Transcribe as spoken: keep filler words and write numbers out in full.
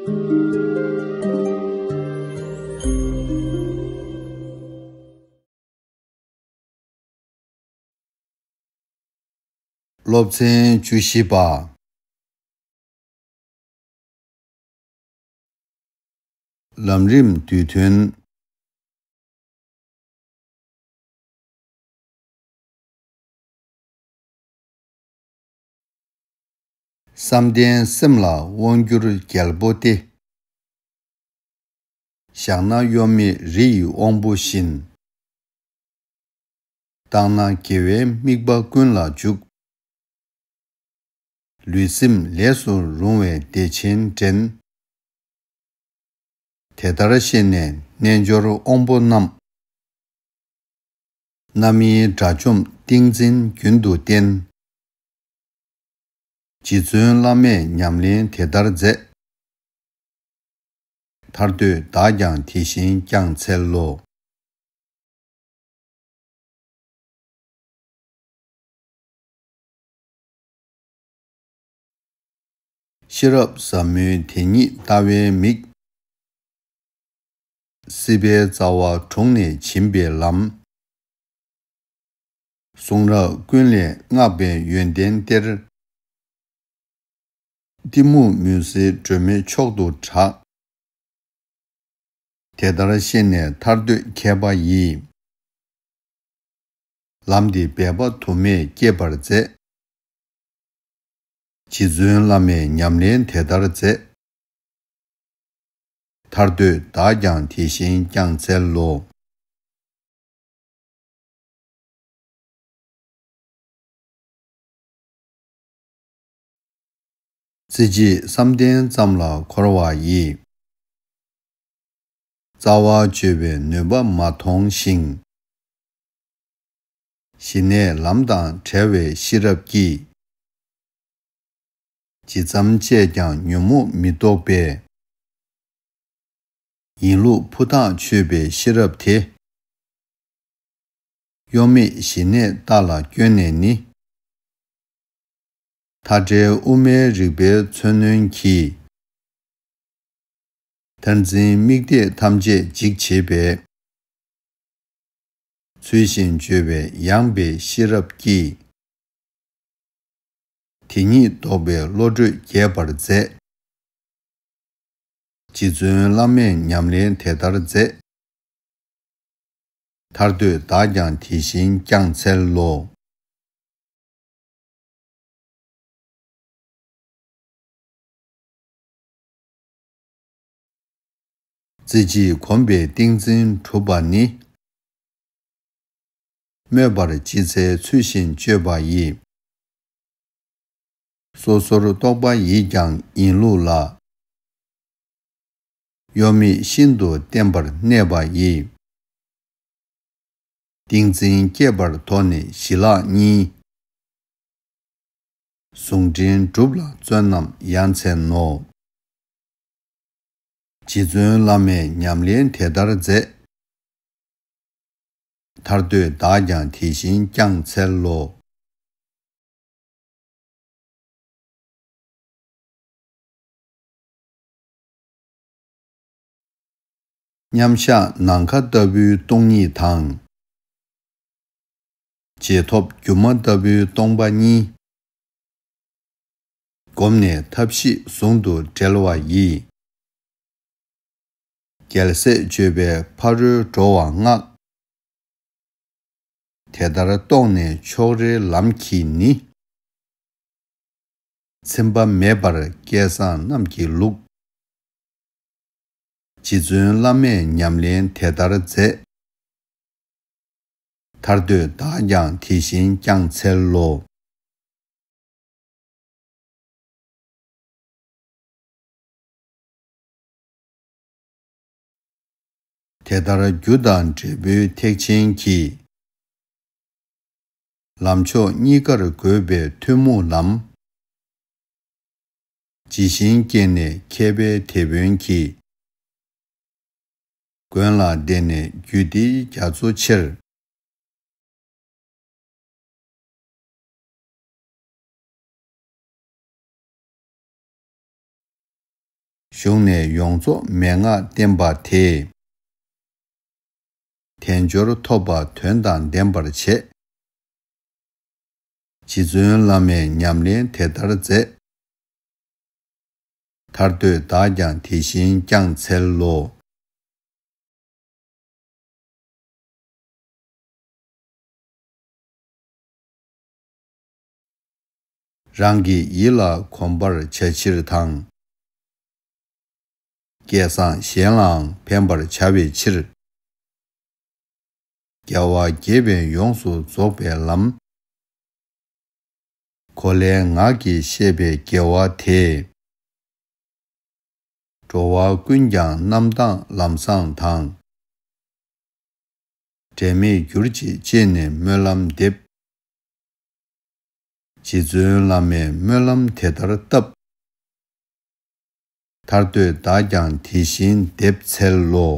སློབ་ཚན་བཅུ་བཞི་པ། ལམ་རིམ་བསྡུས་དོན། བསམ་གཏན་སེམས་ལ་དབང་བསྒྱུར་རྒྱལ་པོ་སྟེ། བཞག་ན་གཡོ་མེད་རི་ཡི་དབང་པོ་བཞིན། བཏང་ན་དགེ་བའི་དམིགས་པ་ཀུན་ལ་འཇུག་ལུས་སེམས་ལས་སུ་རུང་བའི་བདེ་ཆེན་འདྲེན། དེ་ལྟར་ཤེས་ནས་རྣལ་འབྱོར་དབང་པོ་རྣམས། རྣམ་གཡེང་དགྲ་བཅོམ་ཏིང་འཛིན་རྒྱུན་དུ་བསྟེན། རྗེ་བཙུན་བླ་མས་ཉམས་ལེན་དེ་ལྟར་མཛད། ཐར་འདོད་བདག་ཀྱང་དེ་བཞིན་བསྐྱང་འཚལ་ལོ། ཤེས་རབ་ཟབ་མོའི་དེ་ཉིད་ལྟ་བའི་མིག་སྲིད་པའི་རྩ་བ་དྲུངས་ནས་བྱིན་པའི་ལམ། གསུང་རབ་ཀུན་ལས་བསྔགས་པའི་ཡོན་ཏན་གཏེར། གཏི་མུག་མུན་སེལ་སྒྲོན་མེ་མཆོག་ཏུ་གྲགས། དེ་ལྟར་ཤེས་ནས་ཐར་འདོད་མཁས་པ་ཡིས། ལམ་འདི་འབད་པ་དུ་མས་བསྐྱེད་པར་མཛད། རྗེ་བཙུན་བླ་མས་ཉམས་ལེན་དེ་ལྟར་མཛད། ཐར་འདོད་བདག་ཀྱང་དེ་བཞིན་བསྐྱང་འཚལ་ལོ། རྩེ་གཅིག་བསམ་གཏན་ཙམ་ལ་འཁོར་བ་ཡི། རྩ་བ་གཅོད་པའི་ནུས་པ་མ་མཐོང་ཞིང་། ཞི་གནས་ལམ་དང་བྲལ་བའི་ཤེས་རབ་ཀྱིས། ཇི་ཙམ་སྤྱད་ཀྱང་ཉོན་མོངས་མི་རྟོག་པའི། ཡིན་ལུགས་ཕུ་ཐག་ཆོད་པའི་ཤེས་རབ་དེ། གཡོ་མེད་ཞི་གནས་ལྟ་ལ་བསྐྱོན་ནས་ནི། མཐའ་བྲལ་དབུ་མའི་རིག་པའི་མཚོན་རྣོན་གྱིས། མཐར་འཛིན་དམིགས་གཏད་ཐམས་ཅད་འཇིག་བྱེད་པའི། ཚུལ་བཞིན་བརྗོད་པའི་ཡངས་པའི་ཤེས་རབ་ཀྱིས། དེ་ཉིད་རྟོགས་པའི་བློ་གྲོས་རྒྱས་པར་མཛད། རྗེ་བཙུན་བླ་མས་ཉམས་ལེན་དེ་ལྟར་མཛད། ཐར་འདོད་བདག་ཀྱང་དེ་བཞིན་བསྐྱང་འཚལ་ལོ། རྩེ་གཅིག་གོམས་པའི་ཏིང་འཛིན་གྲུབ་པ་ནི། སྨོད་པར་ཅི་འཚལ་ཚུལ་བཞིན་སྤྱོད་པ་ཡི། སོ་སོར་རྟོག་པ་ཡིས་ཀྱང་ཡིན་ལུགས་ལ། གཡོ་མེད་ཤིན་ཏུ་བརྟན་པར་གནས་པ་ཡི། ཏིང་འཛིན་བསྐྱེད་པར་དོགས་ནས་ཞི་ལྷག་གཉིས། ཟུང་འབྲེལ་སྒྲུབ་ལ་བརྩོན་རྣམས་ཡ་མཚན་ནོ། རྗེ་བཙུན་བླ་མས་ཉམས་ལེན་དེ་ལྟར་མཛད། ཐར་འདོད་བདག་ཀྱང་དེ་བཞིན་བསྐྱང་འཚལ་ལོ། མཉམ་བཞག་ནམ་མཁའ་ལྟ་བུའི་སྟོང་ཉིད་དང་། རྗེས་ཐོབ་སྒྱུ་མ་ལྟ་བུའི་སྟོང་པ་གཉིས། བསྒོམས་ནས་ཐབས་ཤེས་ཟུང་དུ་འབྲེལ་བ་ཡིས། རྒྱལ་སྲས་སྤྱོད་པའི་ཕ་རོལ་འགྲོ་བ་བསྔགས། དེ་ལྟར་རྟོགས་ནས་ཕྱོགས་རེའི་ལམ་གྱིས་ནི། ཚིམ་པ་མེད་པར་སྐལ་བཟང་རྣམས་ཀྱི་ལུགས། རྗེ་བཙུན་བླ་མས་ཉམས་ལེན་དེ་ལྟར་མཛད། ཐར་འདོད་བདག་ཀྱང་དེ་བཞིན་བསྐྱང་འཚལ་ལོ། དེ་ལྟར་རྒྱུ་དང་འབྲས་བུའི་ཐེག་ཆེན་གྱི། ལམ་ཕྱོགས་གཉིས་ཀར་དགོས་པའི་ཐུན་མོང་ལམ། ཇི་བཞིན་སྐྱེས་ནས་མཁས་པའི་དེད་དཔོན་གྱིས། མགོན་ལ་བརྟེན་ནས་རྒྱུད་སྡེའི་རྒྱ་མཚོ་ཆེར། གཞུང་ནས་ཡོངས་རྫོགས་མན་ངག་བསྟན་པ་དེས། དལ་འབྱོར་ཐོབ་པ་དོན་དང་ལྡན་པར་བྱེད། རྗེ་བཙུན་བླ་མས་ཉམས་ལེན་དེ་ལྟར་མཛད། ཐར་འདོད་བདག་ཀྱང་དེ་བཞིན་བསྐྱང་འཚལ་ལོ། རང་གི་ཡིད་ལ་གོམས་པར་བྱ་ཕྱིར་དང་། སྐལ་བཟང་གཞན་ལའང་ཕན་པར་བྱ་བའི་ཕྱིར། རྒྱལ་བ་དགྱེས་པས་ཡོངས་སུ་རྫོགས་པའི་ལམ། གོ་ལའི་ངག་གིས་བཤད་པའི་དགེ་བ་དེས། འགྲོ་བ་ཀུན་ཀྱང་རྣམ་དག་ལམ་བཟང་དང་། འབྲལ་མེད་གྱུར་ཅིག་ཅེས་ནས་སྨོན་ལམ་འདེབས། རྗེ་བཙུན་བླ་མས་སྨོན་ལམ་དེ་ལྟར་བཏབ། ཐར་འདོད་བདག་ཀྱང་དེ་བཞིན་འདེབས་འཚལ་ལོ།